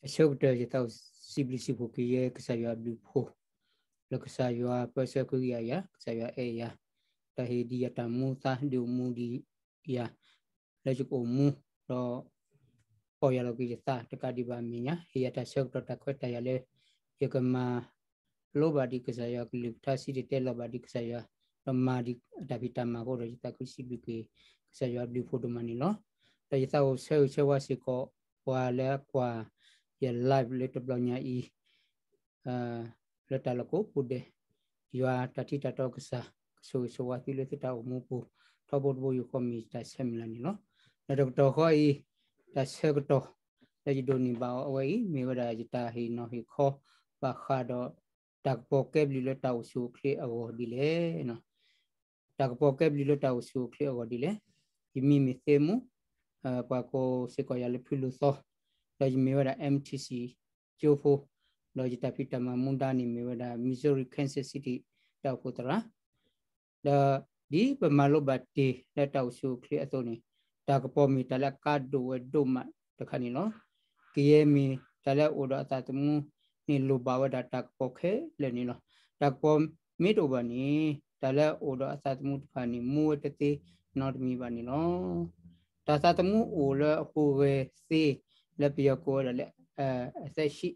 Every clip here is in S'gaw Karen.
အဆၢကတီၢ်ယသးအိၣ်စံးဘျုးစံးဖှိၣ်က့ၤယဲ ကစၢ်ယွၤအဘျုးအဖှိၣ်, လၢကစၢ်ယွၤပၢဆှၢကဟုကယာ်ယၤ, ကစၢ်ယွၤအဲၣ်ယၤ, ဒီးဟ့ၣ်ဒံးယၤတၢ်မူသးဒုးအိၣ်မူဒံးယၤ, လၢယကအိၣ်မူ, ဒီး ပီၢ်ယၢ်လီၤက့ၤယသးတကးဒံးဘၣ်အမဲာ်ညါ, ဟ့ၣ်ယၤတၢ်ဆၢကတီၢ်တၢ်ခွဲးတၢ်ယာ်လၢ ယကမၤလိဘၣ်ဒံးကစၢ်ယွၤကလုၢ်ကထါ စံၣ်တဲၤတဲလီၤဘၣ်ဒံးကစၢ်ယွၤ, ဒီးမၤဒံးအတၢ်ဖံးတၢ်မၤအဃိဒီး ယသးခုစံးဘျုးက့ၤ ကစၢ်ယွၤအဘျုးအဖှိၣ်ဒိၣ်မးန့ၣ်လီၤ. ဒီးယသးအိၣ်ဆၢဂ့ၤဆၢဝါစ့ၢ်ကီး ပှၤလၢအကွၢ်ယ live လၢတဘျီညါအံၤ လၢတၢ်လီၢ်ကိးပူၤဒဲး, ယွၤတၢ်ထံၣ်တၢ်တီကစၢ် ကဆိၣ်ဂ့ၤဆိၣ်ဝါသုလၢသုတၢ်အိၣ်မူပူၤ, ထီဘိတဘိယူၢ်ဃီမ့ၢ်ယတၢ်ဆၢမုၢ်လၢ်န့ၣ်လီၤ. ဒီးတကတီၢ်ဃီအံၤ, တၢ်ဆၢကတီၢ် လၢယဒိးန့ၢ်ဘၣ်အီၤအဝဲအံၤ မ့ၢ်ဝဲဒၣ်ယတၢ်ဟ့ၣ်နီၤဟ့ၣ်ခီ ဘၣ်ဃးဒီး တၢ်ကပီၤကဲဘျုးလၢတၢ်အိၣ်ဆူၣ်အိၣ်ချ့အဂီၢ်ဒ်လဲၣ် တၢ်ကပီၤကဲဘျုးလၢတၢ်အိၣ်ဆူၣ်အိၣ်ချ့အဂီၢ်ဒ်လဲၣ်. ယမံၤမ့ၢ်သ့မူ, ပှၤကိးစ့ၢ်ကီးယၤလၢဖုလူၤသီ, ဒီးယမ့ၢ်ဝဲဒၣ် M T C ကၠိဖိ, ဒီးယတၢ်ဖံးတၢ်မၤမူဒါန့ၣ်မ့ၢ်ဝဲဒၣ် Missouri Kansas City တၢ်အိၣ်ဖှိၣ်သရၣ်, ဒီးဒ်ပမၤလိဘၣ်တ့ၢ်လၢတၢ်အိၣ်ဆူၣ်အိၣ်ချ့အသိးန့ၣ်, တၢ်ကပီၤမ့ၢ်တၢ်လၢအကါဒိၣ်ဝဲဒိၣ်မးတခါန့ၣ်လီၤ. ကယဲၢ်မ့ၢ်တၢ်လၢအအိၣ်ဒီးအသးသမူန့ၣ် လိၣ်ဘၣ်ဝဲဒၣ်တၢ်ကပီၤခဲလၢာ်န့ၣ်လီၤ. တၢ်ကပီၤမ့ၢ်တအိၣ်ဘၣ်န့ၣ်, တၢ်လၢအအိၣ်ဒီးအသးသမူတဖၣ်န့ၣ် မူဝဲတသ့နီတမံၤဘၣ်န့ၣ်လီၤ. တၢ်သးသမူအိၣ်လၢအဟူးဂဲၤသ့, လၢပယီၤကိးဝဲဒၣ်လၢ အသက်ရှိ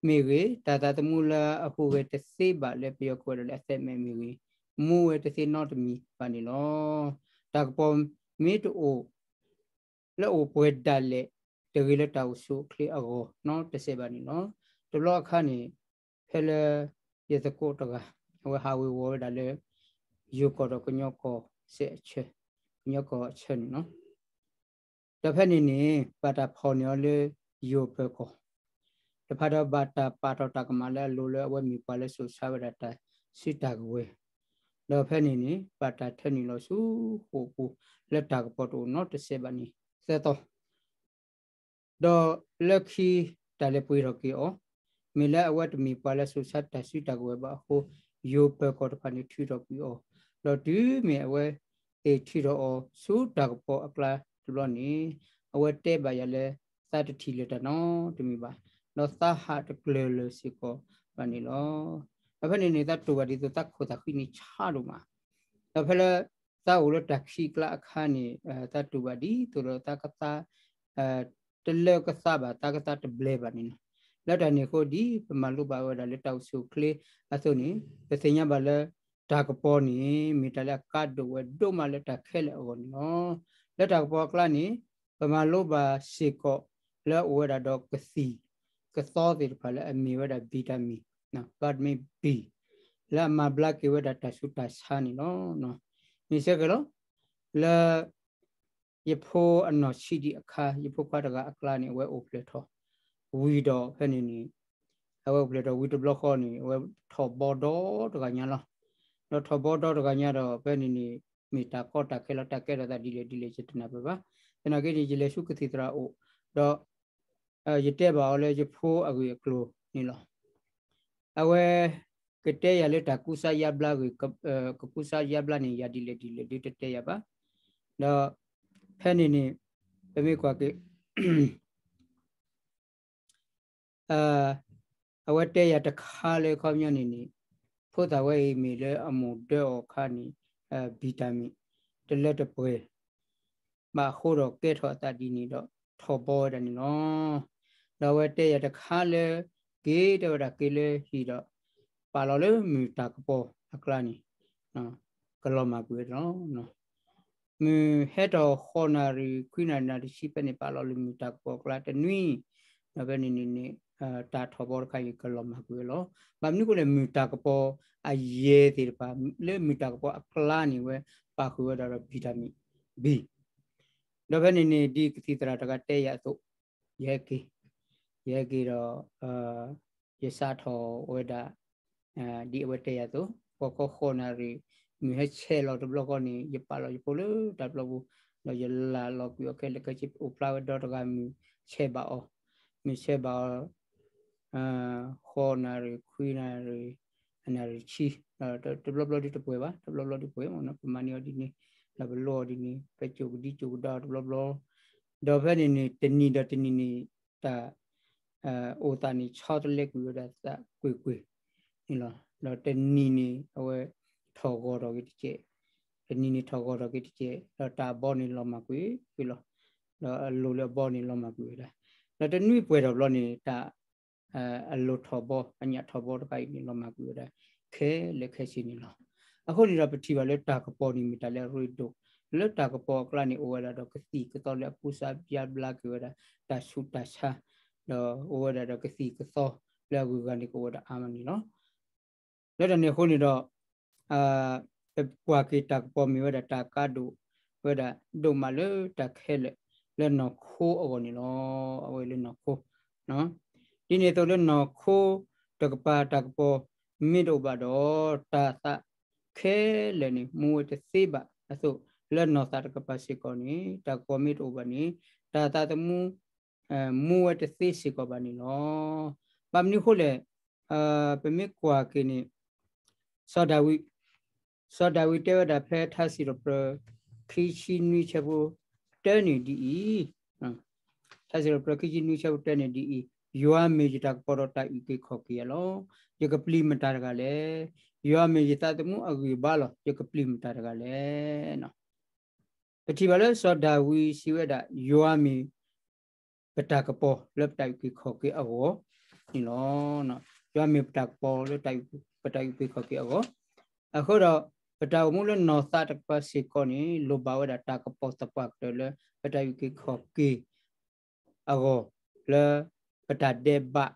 မ့ၢ်ဂ့ၤ, တၢ်သးသမူလၢအဟူးဂဲၤတသ့ဘၣ်လၢပယီၤကိးဝဲဒၣ်လၢအသက်မဲ့မ့ၢ်ဂ့ၤ, မူဝဲတသ့နီတမံၤဘၣ်န့ၣ်လီၤ. တၢ်ကပီၤမ့ၢ်တအိၣ် လၢအအိၣ်ပှဲၤဒၣ်လဲာ် တဂ့ၤလၢတၢ်အိၣ်ဆူၣ်အိၣ်ချ့အဂီၢ်နီတစဲးဘၣ်န့ၣ်လီၤ. တဘျီအခါန့ၣ်, ဖဲလၢ ယသကိးတဂၤ အဝဲဟးဝ့ၤဝီၤဝဲဒၣ်လၢ ယိၤကီၢ်ဒီးကညီကီၢ်စဲးအဆၢ, ကညီကီၢ်အဆၢန့ၣ်လီၤ. ဒီးဖဲန့ၣ်န့ၣ် ဘၣ်တၢ်ဖီၣ်န့ၢ်အီၤလၢယိၤပၢၤကီၢ်, တဖၣ်ဒီးဘၣ်တၢ်ပာ်ထီၣ်တၢ်ကမၣ်လၢအလိၤလၢအဝဲမ့ၢ်ပှၤလၢစိာ်ဆါဝဲဒၣ်တၢ်စုတၢ်ကဝဲၤ, ဒီးဖဲန့ၣ်န့ၣ် ဘၣ်တၢ်ထၢနုာ်လီၤဆူဃိာ်ပူၤ လၢတၢ်ကပီၤတအိၣ်နီတစဲးဘၣ်န့ၣ် သၢသီ ဒီးလၢခံတၢ်လဲၤပှ့ၤထီၣ်က့ၤအီၤ, မ့ၢ်လၢအဝဲတမ့ၢ်ပှၤလၢစိာ်ဆါတၢ်စုတၢ်ကဝဲၤဘၣ်အဃိ, ယိၤပၢၤကီၢ်တဖၣ်န့ၣ်ထုးထီၣ်ကွံာ်အီၤ, ဒီးတုၤမ့ၢ်အဝဲသ့ၣ်ထုးထီၣ်အီၤဆူတၢ်ကပီၤအကျါတဘျီန့ၣ်, အဝဲတဲဘၣ်ယၤလၢ သးတထံၣ်လၢၤတၢ်နီတမံၤဘၣ်, ဒီးသးဟးတကျၢၤလၢၤစ့ၢ်ကီးဘၣ်န့ၣ်လီၤ. ဒီးဖဲန့ၣ်န့ၣ် သးတူၢ်ဘၣ်ဒ်သိးသးခိၣ်သးဃံန့ၣ်ဆါဒိၣ်မး, ဒီးဖဲလၢ သးအိၣ်လၢတၢ်ခံးကျါအခါန့ၣ်, သးတူၢ်ဘၣ်ဒ်သိးဒီးသးကသါ တလၢကသါဘၣ်, သးကသါတဘျဲးဘၣ်န့ၣ်လီၤ. လၢတၢ်န့ၣ်အဃိ ဒ်ပမၤလိဘၣ်ဝဲဒၣ်လၢတၢ်အိၣ်ဆူၣ်အိၣ်ချ့အသိးန့ၣ်, ပသ့ၣ်ညါဘၣ်လၢ တၢ်ကပီၤန့ၣ် မ့ၢ်တၢ်လၢအကါဒိၣ်ဝဲဒိၣ်မးလၢတၢ်ခဲလၢာ်အဂီၢ်န့ၣ်လီၤ. လၢတၢ်ကပီၤအကျါန့ၣ်, ပမၤလိဘၣ်စ့ၢ်ကီး လၢအအိၣ်ဝဲဒၣ်ဒီးကသံၣ်ကသီသ့ၣ်တဖၣ်လၢအမ့ၢ်ဝဲဒၣ် vitamin, vitamin B, လၢအမၤဘျါက့ၤဝဲဒၣ်တၢ်ဆူးတၢ်ဆါန့ၣ်လီၤ. မ့ၢ်ဆၢက့ၤလီၤ လၢ ယဖိအနီၢ်ဆံးဒံးအခါ, ယဖိခွါတဂၤအကျါန့ၣ် အဝဲအိၣ်ဖျဲၣ်ထီၣ်ဝံၤဒီးဖဲန့ၣ်န့ၣ်, အဝဲအိၣ်ဖျဲၣ်ထီၣ်ဝံၤတဘျီဃီန့ၣ် အဝဲထီၣ်ဘီဒီတဂၤညါလီၤ. ဒီးထီၣ်ဘီဒီတဂၤညါဒီး ဖဲန့ၣ်န့ၣ် မ့ၢ်တၢ်ကီတၢ်ခဲလီၤ, တၢ်ကဲထီၣ်သးဒ်လဲၣ်ဒ်လဲၣ် ယတနၢ်ပၢၢ်ဘၣ်. သနာ်က့န့ၣ် ယလဲၤဆူကသံၣ်သရၣ်အိၣ်, ဒီး ယတဲဘၣ်အီၤလၢယဖိအဂ့ၢ်အကျိၤန့ၣ်လီၤ. အဝဲကတဲယၤလၢတၢ်ကူစါယါဘျါဂ့ၢ်, ကကူစါယါဘျါန့ၣ် ယၤဒ်လဲၣ်ဒ်လဲၣ်ဒ်တတဲယၤဘၣ်. ဒီးဖဲန့ၣ်န့ၣ် ပမ့ၢ်ကွၢ်က့ၤ အဝဲတဲယၤတခါလၢခီပညီန့ၣ်န့ၣ်, ဖိသၣ်ဝဲအံၤမ့ၢ်လၢအမိၢ်ဒၢအီၤအခါန့ၣ်, vitamin တလၢတပှဲၤ ဘၣ်အဃိဒီးကဲထီၣ်အသးဒ်န့ၣ်ဒီး ထီၣ်ဘီဝဲဒၣ်န့ၣ်လီၤ. ဒီးအဝဲတဲယၤတခါလၢ က့ၤတဲဝဲဒၣ်က့ၤလၢဟံၣ်ဒီး ပာ်လီၤလၢမုၢ်တၢ်ကပီၤအကျါန့ၣ် ကလီၤမၢ်ကွံာ်ဝဲဒၣ်လီၤ. မုၢ်ဟဲထီၣ်ဃိးနၣ်ရံၣ်ခွံနၣ်ရံၣ်နၣ်ရံၣ်ဆံဖဲန့ၣ် ပာ်လီၤလၢမုၢ်တၢ်ကပီၤအကျါတနွံ, ဒီးဖဲန့ၣ်န့ၣ်န့ၣ် တၢ်ထီၣ်ဘီတခါအံၤကလီၤမၢ်ကွံာ်ဝဲလီၤ. ဘၣ်မနုၤအဃိလဲၣ် မုၢ်တၢ်ကပီၤအယဲၢ်သ့ၣ်တဖၣ် လၢမုၢ်တၢ်ကပီၤအကျါန့ၣ်ဝဲ ပာ်ဃုာ်ဝဲဒၣ်ဒီး vitamin B ဒီးဖဲန့ၣ်န့ၣ် ဒ်ကသံၣ်သရၣ်တဂၤတဲယၤအသိး, ယဟဲက့ၤ, ယဟဲက့ၤဒီး ယစးထီၣ်ဝဲဒၣ် ဒ်အဝဲတဲယၤအသိး, ဃိးခီဃိးနၣ်ရံၣ် မုၢ်ဟဲဆဲးလီၤတဘျီဃီန့ၣ် ယပာ်လီၤယဖိလၢတၢ်ပျီပူၤ, ဒီးယလၢလီၤကွံာ်အီၤခဲလၢာ်ခဲဆ့ အိၣ်ဖျါဝဲဒီတဂၤ မုၢ်ဆဲးဘၣ်အီၤ, မုၢ်ဆဲးဘၣ်အီၤ ဃိးနၣ်ရံၣ် ခွံနၣ်ရံၣ် အနၣ်ရံၣ်ဆံ, တဘျီဘျီဒုတပှဲၤဘၣ်, တဘျီဘျီဒုပှဲၤ, ပမၤန့ၢ်အီၤဒ်န့ၣ်, ဒီးပလိအီၤဒ်န့ၣ်, ပကိၤကဒံကိၤကဒါအီၤတဘျီဘျီ, ဒီးဖဲန့ၣ်န့ၣ် တနံၤဒီးတနံၤန့ၣ် တၢ် အိၣ်သးန့ၣ်ဆီတလဲကွံာ်ဝဲဒၣ်သးကွ့ၢ်ကွ့ၢ်န့ၣ်လီၤ. ဒီးတနံၤန့ၣ် အဝဲထီၣ်ဂီၤထီၣ်က့ၤတစဲး, တနံၤန့ၣ်ထီၣ်ဂီၤထီၣ်က့ၤတစဲး, ဒီးတၢ်အဘီန့ၣ်လီၤမၢ်ကွံာ်ကွံာ်လီၤ. ဒီးအလိၤလၢအဘီန့ၣ်လီၤမၢ်ကွံာ်ဝဲဒၣ်, ဒီးတနွံပှဲၤထီၣ်ဘျီန့ၣ် တၢ် အလိၤထီၣ်ဘီ အညၣ်ထီၣ်ဘီတခါအံၤန့ၣ် လီၤမၢ်ကွံာ်ဝဲဒၣ် ခဲလၢာ်ခဲဆ့န့ၣ်လီၤ. အဃိန့ၣ်ဒီး ပထံၣ်ဘၣ်လၢတၢ်ကပီၤန့ၣ်မ့ၢ်တၢ်လၢအရ့ဒိၣ်, လၢတၢ်ကပီၤအကျါန့ၣ် အိၣ်ဝဲဒၣ်ဒီးကသံၣ်ကသီလၢအကူစါပျါဘျါက့ၤဝဲဒၣ် တၢ်ဆူးတၢ်ဆါ, ဒီးအိၣ်ဝဲဒၣ်ဒီးကသံၣ်ကသီလၢအဂုၤအဂၤန့ၣ် ကအိၣ်ဝဲဒၣ်အါမးန့ၣ်လီၤ. လၢတၢ်န့ၣ်အဃိန့ၣ်ဒီး ပကွၢ်က့ၤတၢ်ကပီၤမ့ၢ်ဝဲဒၣ်တၢ်ကါဒိၣ်ဝဲဒၣ်ဒိၣ်မးလၢတၢ်ခဲလၢာ်လၢနီၢ်ခိအဂီၢ်န့ၣ်လီၤ. အဝဲလၢနီၢ်ခိ ဒ်န့ၣ်အသိးလၢနီၢ်ခိတကပၤတၢ်ကပီၤမ့ၢ်တအိၣ်ဘၣ်ဒီး တၢ်သးခဲလၢာ်န့ၣ် မူဝဲတသ့ဘၣ်အသိး, လၢနီၢ်သးတကပၤစ့ၢ်ကီးန့ၣ် တၢ်ကပီၤမ့ၢ်တအိၣ်ဘၣ်န့ၣ် တၢ်သးသမူ မူဝဲတသ့စ့ၢ်ကီးဘၣ်န့ၣ်လီၤ. ဘၣ်မနုၤအဃိလဲၣ်, ပမ့ၢ်ကွၢ်က့ၤန့ၣ် စီၤဒၤဝံး, စီၤဒၤဝံးတဲဝဲဒၣ်ဖဲထါစံးထီၣ်ပတြၢၤ ခံဆံနွံဆၢဖိတၢန့ၣ်ဒ်အံၤ, ထါစံးထီၣ်ပတြၢၤ ခံဆံနွံဆၢဖိတၢန့ၣ်ဒ်အံၤ, ယွၤမ့ၢ်ယတၢ်ကပီၤဒီးတၢ်အုၣ်က့ၤခီၣ်က့ၤယၤလီၤ. ယကပျံၤမတၤတဂၤလဲၣ်. ယွၤမ့ၢ်ယသးသမူအဂံၢ်အဘါလီၤ. ယကပျံၤမတၤတဂၤလဲၣ်. ပထံၣ်ဘၣ်လၢစီၤဒၤဝံးစံးဝဲဒၣ် ယွၤမ့ၢ် ပတၢ်ကပီၤလၢပတၢ်အုၣ်က့ၤခီၣ်က့ၤအဂီၢ်န့ၣ်လီၤ. ယွၤမ့ၢ်ပတၢ်ကပီၤလၢပတၢ်အုၣ်က့ၤခီၣ်က့ၤအဂီၢ်, အဃိဒီး ပတၢ်အိၣ်မူလၢနီၢ်သးတကပၤစ့ၢ်ကီးန့ၣ် လိၣ်ဘၣ်ဝဲဒၣ်တၢ်ကပီၤသပှၢ်ကတၢၢ်လၢပတၢ်အုၣ်က့ၤခီၣ်က့ၤအဂီၢ်, လၢပတၢ်ဒဲးဘး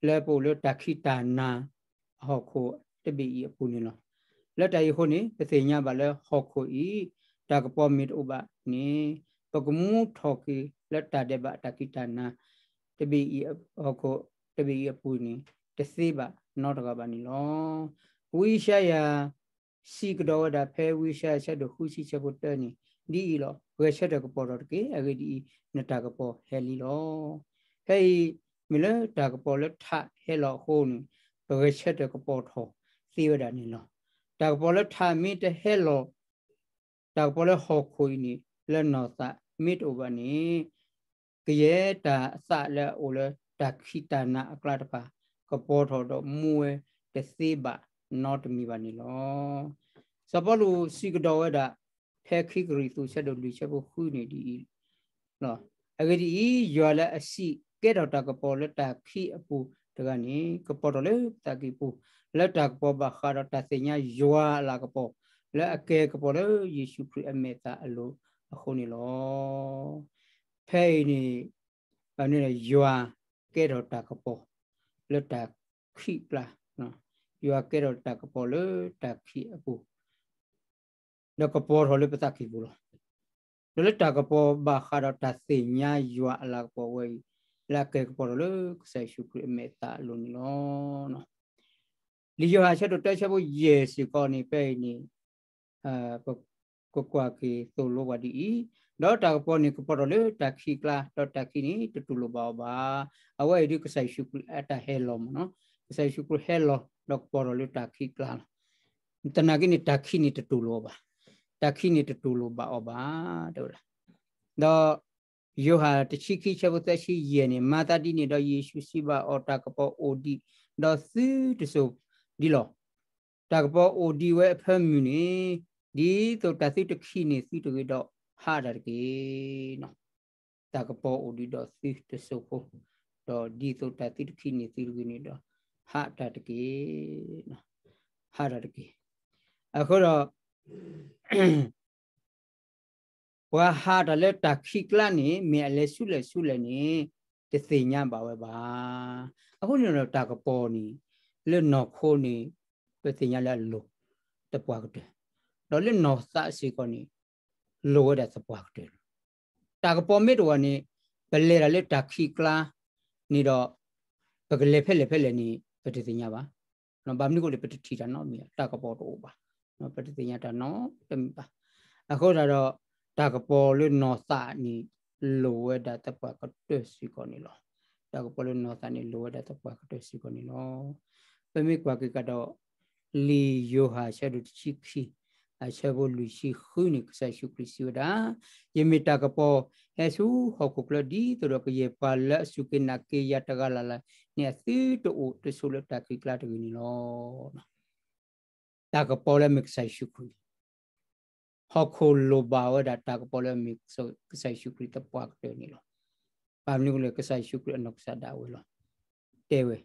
လၢပအိၣ်လၢတၢ်ခံးတၢ်နၤအဟီၣ်ခိၣ်တဘ့ၣ်အံၤအပူၤန့ၣ်လီၤ. လၢတၢ်အံၤအဃိန့ၣ် ပသ့ၣ်ညါဘၣ်လၢဟီၣ်ခိၣ်အံၤ တၢ်ကပီၤမ့ၢ်တအိၣ်ဘၣ်န့ၣ် ပကမူထီၣ်က့ၤလၢတၢ်ဒဲးဘးတၢ်ခံးတၢ်နၤ တဘ့ၣ်အံၤ ဟီၣ်ခိၣ်တဘ့ၣ်အံၤအပူၤန့ၣ် တသ့ဘၣ်နီတဂၤဘၣ်န့ၣ်လီၤ. ဝံယၡါယၤ စံးကဒီးဝဲဒၣ်ဖဲဝံယၡါယၤဆၢဒိၣ်ဃုဆံဆၢဖိတၢန့ၣ် ဒ်အံၤလီၤ. ဂဲၤဆၢထၢၣ်ကပီၤထီၣ်တက့ၢ်. အဂ့ၢ်ဒ်အံၤ, နတၢ်ကပီၤဟဲလံလီၤ. ဖဲအံၤ မ့ၢ်လၢတၢ်ကပီၤလၢထးဟဲလီၤအဃိန့ၣ် ပဂဲၤဆၢထၢၣ်ကပီၤထီၣ်သ့ဝဲဒၣ်န့ၣ်လီၤ. တၢ်ကပီၤလၢထးမ့ၢ်တဟဲလီၤ တၢ်ကပီၤလၢဟီၣ်ခိၣ်အံၤန့ၣ် လၢနီၢ်သးမ့ၢ်တအိၣ်ဘၣ်န့ၣ် ကယဲၢ်တၢ်သးလၢအအိၣ်လၢတၢ်ခံးတၢ်နၤအကျါတဖၣ် ကပီၤထီၣ်ဒီးမူဝဲတသ့ဘၣ်နီတမံၤဘၣ်န့ၣ်လီၤ. စီၤပီလူးစံးကဒီးဝဲဒၣ် ဖဲခံကရံၣ်သူးဆၢဒိၣ်လွံၢ်ဆၢဖိဃုန့ၣ်ဒ်အံၤ အဂ့ၢ်ဒ်အံၤ, ယွၤလၢအစံးကဲထီၣ်တၢ်ကပီၤလၢတၢ်ခံးအပူၤတဂၤန့ၣ် ကပီၤထီၣ်လၢပသးကံၢ်ပူၤ လၢတၢ်ကပီၤဘၣ်ဃးဒီးတၢ်သ့ၣ်ညါယွၤအလၤကပီၤ လၢအကဲကပီၤလၢယ့ၣ်ၡူးခရံာ်အမဲာ်သၣ်အလိၤအဃိန့ၣ်လီၤ. ဖဲအံၤန့ၣ် ယွၤကဲထီၣ်တၢ်ကပီၤလၢတၢ်ခံးကျါ, ယွၤကဲထီၣ်တၢ်ကပီၤလၢတၢ်ခံးအပူၤ ဒီးကပီၤထီၣ်လၢပသးကံၢ်ပူၤလီၤ. ဒီးလၢတၢ်ကပီၤဘၣ်ဃးဒီးတၢ်သ့ၣ်ညါယွၤအလၤကပီၤဝဲအံၤ လၢအကဲကပီၤထီၣ်လၢကစၢ်ယ့ၣ်ၡူးခရံာ်အမဲာ်သၣ်အလိၤန့ၣ်လီၤ. လံာ်ယိၤဟၣ်ဆၢဒိၣ်တၢဆၢဖိယဲၢ်စ့ၢ်ကီးန့ၣ် ဖဲအံၤန့ၣ် ပကကွၢ်က့ၤသိၣ်လိပှၤဒ်အံၤ, ဒီးတၢ်ကပီၤန့ၣ်ကပီၤထီၣ်လၢတၢ်ခံးကျါ, ဒီးတၢ်ခံးန့ၣ်တတူၢ်လိာ်ဘၣ်အီၤဘၣ်. အဝဲအံၤဒ်ကစၢ်ယ့ၣ်ၡူးခရံာ်အတၢ်ဟဲလီၤမ့ၢ်နီၤ, ကစၢ်ယ့ၣ်ၡူးခရံာ်ဟဲလီၤ ဒီးကပီၤထီၣ်လၢတၢ်ခံးကျါလီၤ. သနာ်က့န့ၣ် တၢ်ခံးန့ၣ်တတူၢ်လိာ်အီၤဘၣ်, တၢ်ခံးန့ၣ်တတူၢ်လိာ်ဘၣ်အီၤဘၣ် တဲဝဲဒၣ်. ဒီးယိၤဟၣ်တဆံခံဆၢဖိသၢဆံယဲၢ်န့ၣ်, မၤသးဒ်န့ၣ်ဒီး ယ့ၣ်ၡူးစံးဘၣ်အီၤ, တၢ်ကပီၤအိၣ်ဒံး, ဒီးသုတစိၢ်ဒံးလီၤ. တၢ်ကပီၤအိၣ်ဒံးဝဲအဖၢမုၢ်န့ၣ်, ဒ်သိးတၢ်သုတခံးန့ၢ်သုတဂ့ၤဒီး ဟးတၢ်တက့ၢ်. တၢ်ကပီၤအိၣ်ဒံးဒီးသုတစိၢ်ဖိ, ဒီးဒ်သိးတၢ်သုတခံးန့ၢ်သုတဂ့ၤန့ၣ်ဒီး ဟးတၢ်တက့ၢ်. ဟးတၢ်တက့ၢ်. အဃိဒီး ပှၤဟးတၢ်လၢတၢ်ခံးကျါန့ၣ် မ့ၢ်အလဲၤဆူလဲၣ်ဆူလဲၣ်န့ၣ် တသ့ၣ်ညါဘၣ်ဝဲဘၣ်. အဃိန့ၣ်ဒီးတၢ်ကပီၤန့ၣ် လၢနီၢ်ခိန့ၣ် ပသ့ၣ်ညါလၢအလိၤသပှၢ်ကတၢၢ်, ဒီးလၢနီၢ်သးစ့ၢ်ကီးန့ၣ် လိၤဝဲဒၣ်သပှၢ်ကတၢၢ်လီၤ. တၢ်ကပီၤမ့ၢ်တအိၣ်ဘၣ်န့ၣ် ပလဲၤတၢ်လၢတၢ်ခံးကျါန့ၣ်ဒီး ပကလဲၤဖဲလဲၣ်ဖဲလဲၣ်န့ၣ် ပတသ့ၣ်ညါဘၣ်. ဘၣ်မနုၤအဃိလဲၣ် ပတထံၣ်တၢ်နီတမံၤ, တၢ်ကပီၤတအိၣ်ဘၣ်, ပတသ့ၣ်ညါတၢ်နီတမံၤဘၣ်. အဃိသတးဒီး တၢ်ကပီၤလၢနီၢ်သးန့ၣ် လိၤဝဲဒၣ်သပှၢ်ကတၢၢ်စ့ၢ်ကီးန့ၣ်လီၤ. တၢ်ကပီၤလၢနီၢ်သးန့ၣ် လိၤဝဲဒၣ်သပှၢ်ကတၢၢ်စ့ၢ်ကီးန့ၣ်လီၤ. ပမ့ၢ်ကွၢ်က့ၤကဒီး လံာ်ယိၤဟၣ်ဆၢဒိၣ်တဆံခံ အဆၢဖိလွံၢ်ဆံဃုန့ၣ် ကစၢ်ယ့ၣ်ၡူးခရံာ်စံးဝဲဒၣ်, ယမ့ၢ်တၢ်ကပီၤဟဲဆူဟီၣ်ခိၣ်ချၢ ဒ်သိးဒီးကယဲၢ်ပှၤလၢအစူၢ်က့ၤနာ်က့ၤယၤတဂၤလၢ်လၢ်န့ၣ် အသုတအိၣ်တဆိးလၢတၢ်ခံးကျါတဂ့ၤန့ၣ်လီၤ. တၢ်ကပီၤလၢအမ့ၢ်ကစၢ်ယ့ၣ်ၡူးခရံာ် ဟီၣ်ခိၣ်လိၣ်ဘၣ်ဝဲဒၣ်တၢ်ကပီၤလၢအမ့ၢ်ကစၢ်ယ့ၣ်ၡူးခရံာ်သပှၢ်ကတၢၢ်န့ၣ်လီၤ. ဘၣ်မနုၤအဃိလဲၣ် ကစၢ်ယ့ၣ်ၡူးခရံာ်အနီၢ်ကစၢ်ဒၣ်ဝဲလီၤ. တဲဝဲ,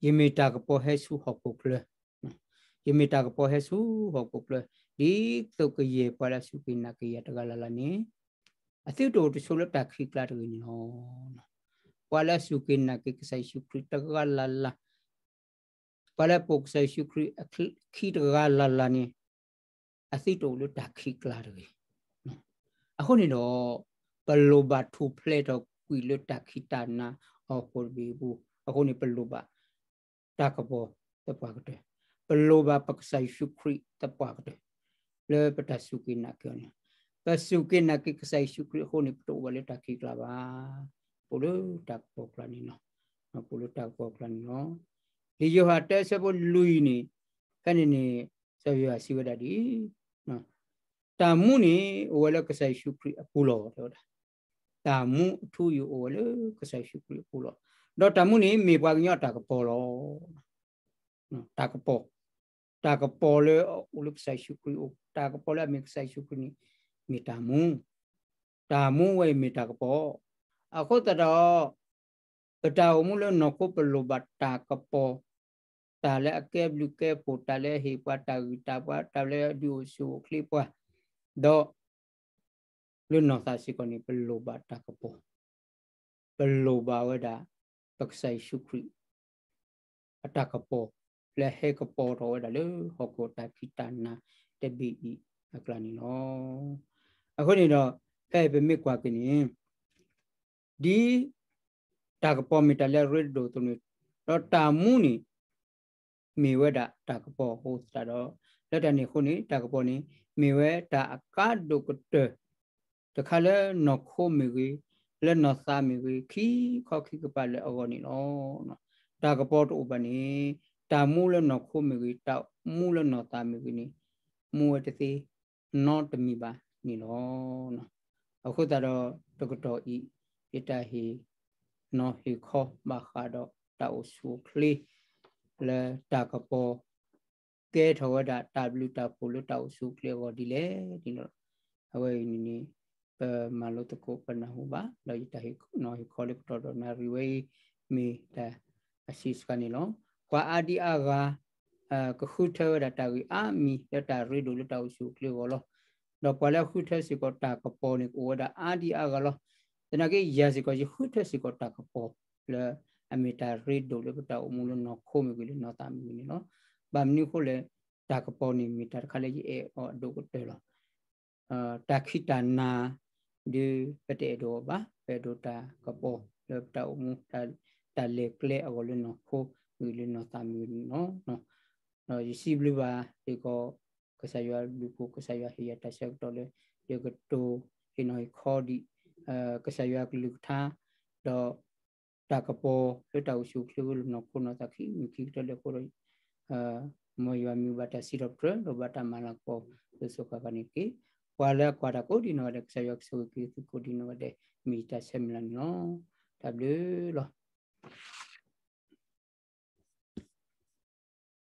ယမ့ၢ်တၢ်ကပီၤဟဲဆူဟီၣ်ခိၣ်ချၢ, ယမ့ၢ်တၢ်ကပီၤဟဲဆူဟီၣ်ခိၣ်ချၢ, ဒ်သိးကယဲၢ်ပှၤလၢအစူၢ်က့ၤနာ်က့ၤယၤတဂၤလၢ်လၢ်န့ၣ် အသုတအိၣ်တဆိးလၢတၢ်ခံးကျါတဂ့ၤန့ၣ်လီၤ. ပှၤလၢအစူၢ်က့ၤနာ်က့ၤကစၢ်ယ့ၣ်ၡူးခရံာ်တဂၤလၢ်လၢ်, ပှၤလၢအပိာ်ကစၢ်ယ့ၣ်ၡူးခရံာ်အခံတဂၤလၢ်လၢ်န့ၣ် အသုတအိၣ်လၢတၢ်ခံးကျါတဂ့ၤ. အဃိန့ၣ်ဒီး ပလိၣ်ဘၣ်ထူၣ်ဖျဲးထီၣ်ကွံာ်လၢတၢ်ခံးတၢ်နၤအဖီခိၣ်တဘ့ၣ်အပူၤ, အဃိန့ၣ် ပလိၣ်ဘၣ်တၢ်ကပီၤသပှၢ်ကတၢၢ်, ပလိၣ်ဘၣ်ပကစၢ်ယ့ၣ်ၡူးခရံာ်သပှၢ်ကတၢၢ် လၢပတၢ်စူၢ်က့ၤနာ်က့ၤအီၤန့ၣ်, ပစူၢ်က့ၤနာ်က့ၤကစၢ်ယ့ၣ်ၡူးခရံာ်အဃိန့ၣ် ပတအိၣ်ဘၣ်လၢတၢ်ခံးကျါဘၣ်. ပအိၣ်လၢတၢ်ကပီၤကျါန့ၣ်လီၤ. ပအိၣ်လၢတၢ်ကပီၤကျါန့ၣ်လီၤ. လံာ်ယိၤဟၣ်တၢအဆၢဖိလွံၢ်န့ၣ်, ဖဲန့ၣ်န့ၣ် စီၤယိၤဟၣ်စံးဝဲဒၣ်ဒ်အံၤ, တၢ်မူန့ၣ်အိၣ်ဝဲလၢကစၢ်ယ့ၣ်ၡူးခရံာ်အပူၤလီၤ တဲဝဲဒၣ်. တၢ်မူအထူအယိာ်အိၣ်ဝဲလၢကစၢ်ယ့ၣ်ၡူးခရံာ်အပူၤလီၤ. ဒီးတၢ်မူန့ၣ်မ့ၢ်ပှၤကညီအတၢ်ကပီၤလီၤ. တၢ်ကပီၤ, တၢ်ကပီၤလၢအအိၣ်လၢကစၢ်ယ့ၣ်ၡူးခရံာ်အအိၣ်, တၢ်ကပီၤလၢအမ့ၢ်ကစၢ်ယ့ၣ်ၡူးခရံာ်န့ၣ် မ့ၢ်တၢ်မူ, တၢ်မူဝဲအံၤမ့ၢ်တၢ်ကပီၤ. အဃိသတးဒီး ပတၢ်အိၣ်မူလၢနီၢ်ခိပလိၣ်ဘၣ်တၢ်ကပီၤ, တၢ်လၢအကဲဘျုးကဲဖှိၣ်, တၢ်လၢအဟ့ၣ်ပှၤတၢ်ဂံၢ်တၢ်ဘါ, တၢ်လၢအဒုးအိၣ်ဆူၣ်အိၣ်ချ့ပှၤ, ဒီး လၢနီၢ်သးစ့ၢ်ကီးန့ၣ် ပလိၣ်ဘၣ်တၢ်ကပီၤ, ပလိၣ်ဘၣ်ဝဲဒၣ် ပကစၢ်ယ့ၣ်ၡူးခရံာ် အတၢ်ကပီၤ လၢဟဲကပီၤထီၣ်ဝဲဒၣ်လၢဟီၣ်ခိၣ်တၢ်ခံးတၢ်နၤတဘ့ၣ်အံၤအကျါန့ၣ်လီၤ. အဃိန့ၣ်ဒီး ဖဲအံၤပမ့ၢ်ကွၢ်က့ၤန့ၣ် ဒ်တၢ်ကပီၤမ့ၢ်တၢ်လၢအရ့ဒိၣ်အသိးန့ၣ်, ဒီးတၢ်မူန့ၣ် မ့ၢ်ဝဲဒၣ်တၢ်ကပီၤအဃိသတးဒီး, လၢတၢ်န့ၣ်အဃိန့ၣ် တၢ်ကပီၤန့ၣ် မ့ၢ်ဝဲတၢ်အကါဒိၣ်ကတၢၢ် တခါလၢနီၢ်ခိမ့ၢ်ဂ့ၤ, လၢနီၢ်သးမ့ၢ်ဂ့ၤ, ခံခီခံကပၤလၢအဂီၢ်န့ၣ်လီၤ. တၢ်ကပီၤတအိၣ်ဘၣ်န့ၣ် တၢ်မူလၢနီၢ်ခိမ့ၢ်ဂ့ၤ, တၢ်မူလၢနီၢ်သးမ့ၢ်ဂ့ၤန့ၣ် မူဝဲတသ့ နီတမံၤဘၣ်န့ၣ်လီၤ. အဃိသတးဒီး တကတီၢ်အံၤ ယတၢ်ဟ့ၣ်နီၤဟ့ၣ်ခီ ဘၣ်ဃးဒီးတၢ်အိၣ်ဆူၣ်အိၣ်ချ့ လၢတၢ်ကပီၤ ကဲထီၣ်ဝဲဒၣ်တၢ်ဘျုးတၢ်ဖှိၣ်လၢတၢ်အိၣ်ဆူၣ်အိၣ်ချ့အဂီၢ်ဒ်လဲၣ်န့ၣ်လီၤ. အဝဲအံၤန့ၣ်န့ၣ် ပမၤလိသကိးပနၢ်ဟူဘၣ်, ဒီးယတၢ်ဟ့ၣ်နီၤဟ့ၣ်ခီလၢကတီၢ်ဒီးနၣ်ရံၣ်ဝဲအံၤ မ့ၢ်တၢ်အဆံးစှၤန့ၣ်လီၤ. ပှၤအါဒံအါဂၤ ကဃုထၢဝဲဒၣ်တၢ်ဂ့ၢ်အါမံၤလၢတၢ်ရ့ဒိၣ်လၢတၢ်အိၣ်ဆူၣ်အိၣ်ချ့အဂီၢ်လီၤ. ဒီးပှၤလၢအဃုထၢစ့ၢ်ကီးတၢ်ကပီၤန့ၣ် ကအိၣ်ဝဲဒၣ်အါဒံအါဂၤလီၤ. သနာ်က့ယၤစ့ၢ်ကီး ယဃုထၢစ့ၢ်ကီးတၢ်ကပီၤ လၢအမ့ၢ်တၢ်ရ့ဒိၣ်လၢပတၢ်အိၣ်မူလၢနီၢ်ခိမ့ၢ်ဂ့ၤ လၢနီၢ်သးမ့ၢ်ဂ့ၤန့ၣ်လီၤ. ဘၣ်မနုၤအဃိလဲၣ်, တၢ်ကပီၤန့ၣ်မ့ၢ်တၢ်တခါလၢယအဲၣ်အီၤအဒိၣ်ကတၢၢ်လီၤ. တၢ်ခံးတၢ်နၤ ဒုးပတအဲၣ်ဒိးအီၤဘၣ်, ပအဲၣ်ဒိးတၢ်ကပီၤလၢပတၢ်အိၣ်မူ တၢ်လဲၤကျဲအဂီၢ်လၢနီၢ်ခိမ့ၢ်ဂ့ၤ လၢနီၢ်သးမ့ၢ်ဂ့ၤန့ၣ်လီၤ. ဒီးယစံးဘျုးဘၣ်စ့ၢ်ကီး ကစၢ်ယွၤအဘျုးအဖှိၣ်, ကစၢ်ယွၤဟ့ၣ်ယၤတၢ်ဆၢကတီၢ်လၢ ယကတိၤဟ့ၣ်နီၤဟ့ၣ်ခီဒံး ကစၢ်ယွၤအကလုၢ်ကထါ, ဒီး တၢ်ကပီၤလၢတၢ်အိၣ်ဆူၣ်အိၣ်ချ့လၢနီၢ်ခိနီၢ်သးခံမုၢ်ခံကတၢၢ်လၢအဃိဒီး မ်ယွၤမ့ၢ်ဘၣ်တၢ်စံးထီၣ်ပတြၢၤ ဒီးဘၣ်တၢ်မၤလၤကပီၤ စိၤစိၤဃၣ်ဃၣ်န့ၣ်တက့ၢ်. ပှၤလၢအကွၢ်တၢ်ကိးဒံးနီၢ်ဂၤဒဲး ကစၢ်ယွၤကဆိၣ်ဂ့ၤက့ၤသုကိးဒံးနီၢ်ဂၤဒဲး မ့ၢ်ယတၢ်ဆၢမုၢ်လၢ်န့ၣ်လီၤ. တၢ်ဘျုးလီၤ.